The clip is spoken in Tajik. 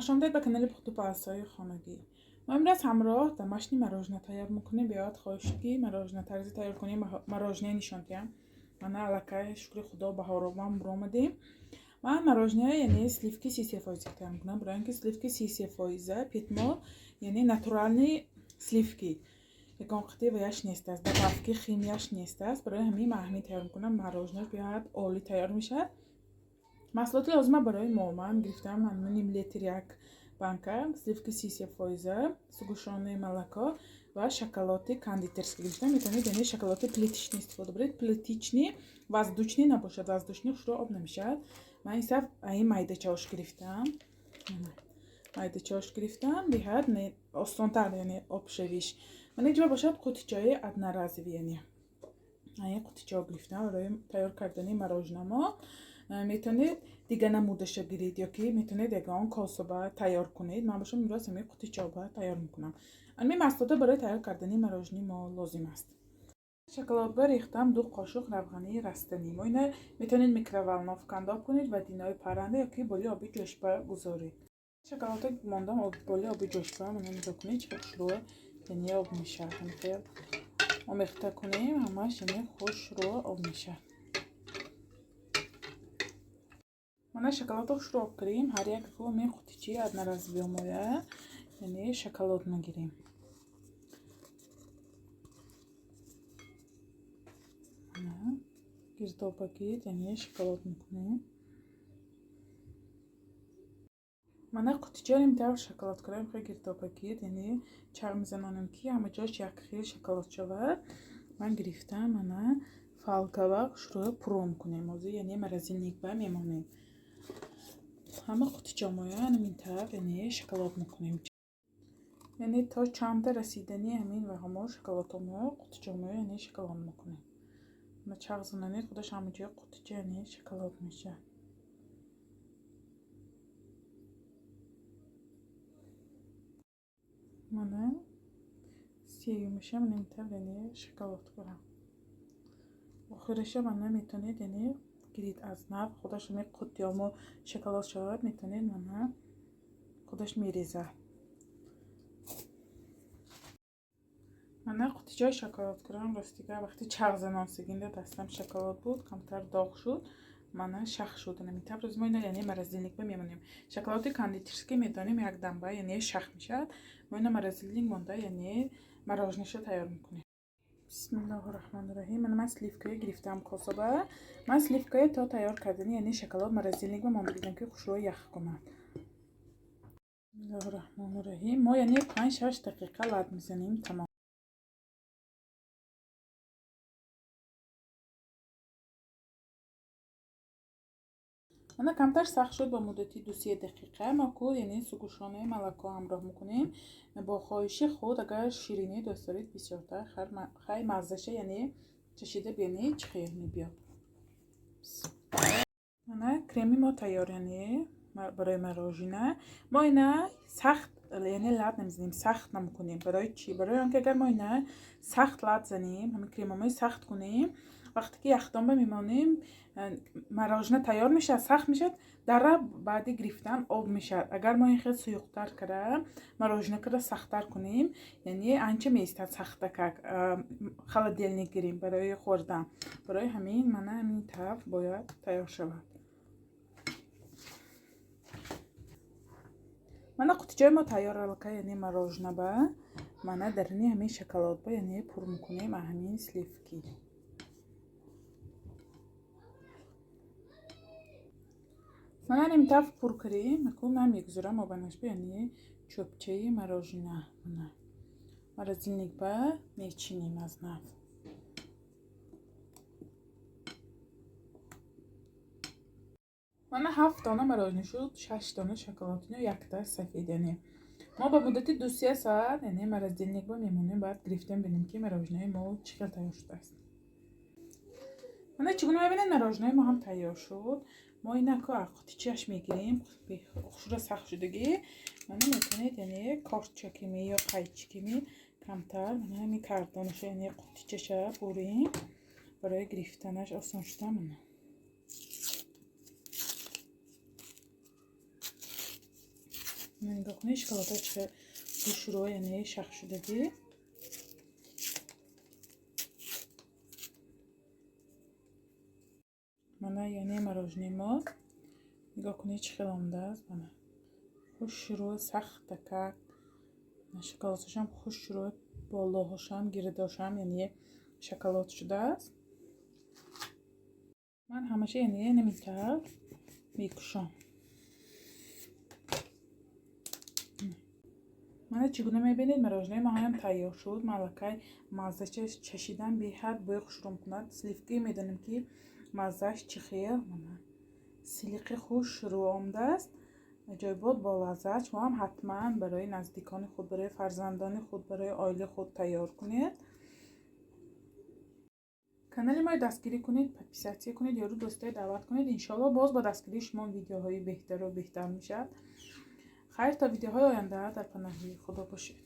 Хушомадед ба канали Пухтупазҳои хонагӣ. Мо имрӯз ҳамроҳ домашний мороженое тайёр мекунем. Биёед хоҳишед ки мороженое тарзи тайёр кунем, мороженое нишон диҳам. Мана аллакай шукри худо баҳоробам буромадем. Ман мороженое яъне сливки 33% тайёр мекунам. Барои ин ки сливки 33% петмо яъне натуральный сливки. Ягон қити ваяш нест аст, добавки химияш нест аст. Барои ҳамин ман ҳамин тайёр мекунам. Мороженое биёяд олӣ тайёр мешавад. Маҳсулоти лозима барои мо ман гирифтам ним литр як банка сливки 33%, сгущённое молоко ва шоколади кондитерский гирифтам. Метавонед яъне шоколади плиточный истифода баред. Плиточный воздушный набошад, воздушный хушрӯ об намешавад. Ман ин саф ин майдачаош гирифтам. Майдачаош гирифтам, беҳад осонтар яъне обшавиш. Ман инҷо бошад қутичаи одноразовый, яъне ин қутичао гирифтам барои тайёр кардани мороженое. Метавонед дига намудаша гиред ё ки метавонед ягон кособа тайёр кунед. Ман бошам имрӯз ҳамин қутичаоба тайёр мекунам. Ҳамин маҳсулото барои тайёр кардани мороженое мо лозим аст. Шоколадба рехтам 2 қошуқ равғани растанӣ. Мо ина метавонед микроволновканда об кунед ва динои парранда ё ки боли оби ҷӯшба гузоред. Шоколадо мондам боли оби ҷӯшба, мана нигоҳ кунед чӣ хушрӯ яъне об мешавад. Хел омехта кунем, ҳамаш яъне хушрӯ об мешавад. Мана шоколадро хушрӯ об кардем. Ҳар як ме қутичаи одноразовый моя яъне шоколад мегирем. Гирдобагир яъне шоколад мекунем. Мана қутичаро ин тавр шоколад кардем, хеле гирдобагир, яъне чарх мезанонем ки ҳама ҷош як хел шоколад шавад. Ман гирифтам, мана фалкава хушрӯ пурон мекунем. Ҳозир яъне морозильникба мемонем. Ҳама қутичамоя ҳамин тавр яъне шоколад мекунем. Яъне то чанда расидани ҳамин ваҳамо шоколадҳомо қутичамоя яъне шоколад мекунем. Мана чарх занонед, худаш ҳама ҷои қутича яъне шоколад мешавад. Мана сеюмаша мана ин тавр яъне шоколад кунам. Охираша мана метавонед яъне гирид аз нав, худаш ҳамин қуттиёмо шоколад шавад, метавонед мана худаш мерезад. Мана қуттичаи шоколад кунам. Ростига вақти чарх занон сегинда дастам шоколад буд, камтар доғ шуд, мана шах шуд. Ҳамин тавр мо ина яъне морозильникба мемонем. Шоколади кондитерский медонем як дамба яъне шах мешавад. Мо ина морозильник монда яъне мороженое тайёр мекунем. Бисмиллоҳи раҳмони раҳим. Мана ман сливкая гирифтам кособа. Ман сливкая то тайёр кардани яъне шоколад морозильникба монда будам ки хушрӯ ях кунад. Бисмиллоҳи раҳмони раҳим. Мо яъне 5-6 дақиқа лат мезанем, тамом. Мана камтар сахт шуд ба муддати 2-3 дақиқа. Мо ку яъне сгущённое молоко ҳамроҳ мекунем. Бо хоҳиши худ агар ширинӣ дӯст доред бисёртар, хай маззаша яъне чашида бинед чӣ хел мебиёд. Мана креми мо тайёр яъне барои мороженое. Мо ина сахт яъне лат намезанем, сахт намекунем. Барои чӣ? Барои он ки агар мо ина сахт лат занем, ҳамин кремомои сахт кунем, вақте ки яхдонба мемонем, мороженое тайёр мешавад, сахт мешавад, дара баъди гирифтан об мешавад. Агар мо ин хел суюқтар карда мороженое карда сахттар кунем, яъне анча меистад сахтакак, холодильник гирем барои хӯрдан. Барои ҳамин мана ҳамин тавр бояд тайёр шавад. Мана қутичаи мо тайёр аллакай яъне мороженое ба мана даруни ҳамин шоколадба яъне пур мекунем ҳамин сливки. Мана ҳамин тавр пур кардем. Акун ман мегузорам обанашба яъне чӯбчаи мороженое. Мана морозильникба мечинем аз нав. Мана 7 дона мороженое шуд, 6 дона шоколадино, якта сафед яъне. Мо ба муддати 2-3 соат яъне морозильникба мемонем, баъд гирифтем бинем ки мороженое мо чӣ хел тайёр шудааст. Мана чӣ гуна мебинед мороженое мо ҳам тайёр шуд. Мо инако қутичааш мегирем, хушрӯ сахт шудагӣ. Мана метавонед яъне корчакими ё қайчикими камтар мана ҳамин кардонаша яъне қутичаша бурем барои гирифтанаш осон шуда. Мана Нигоҳ кунед, шоколада чӣ хушрӯ, яъне шахшудагӣ. Мана, яъне мороженое мо, нигоҳ кунед, чӣ хел омадааст. Мана, хушрӯ, сахтакак, шоколадашам хушрӯ, болоҳошам, гирдошам, яъне шоколад шудааст. Ман ҳамаша, яъне, намитавр мекушам. Мана, чӣ гуна мебинед, мороженое моҳоям тайёр шуд. Ман аллакай маззаша чашидам, беҳад бӯи хушрӯ мекунад. Сливки медонем, ки маззааш чӣ хел. Мана, силиқи хушрӯ омадааст, аҷоибот, болаззат. Шумо ҳам ҳатман барои наздикони худ, барои фарзандони худ, барои оилаи худ тайёр кунед. Канали моро дастгирӣ кунед, подписаться кунед, ёру дӯстое даъват кунед. Иншоалло, боз бо дастгирии шумо видеоҳои беҳтару беҳтар мешавад. Хайр, то видеоҳои оянда, дар паноҳи Худо бошед.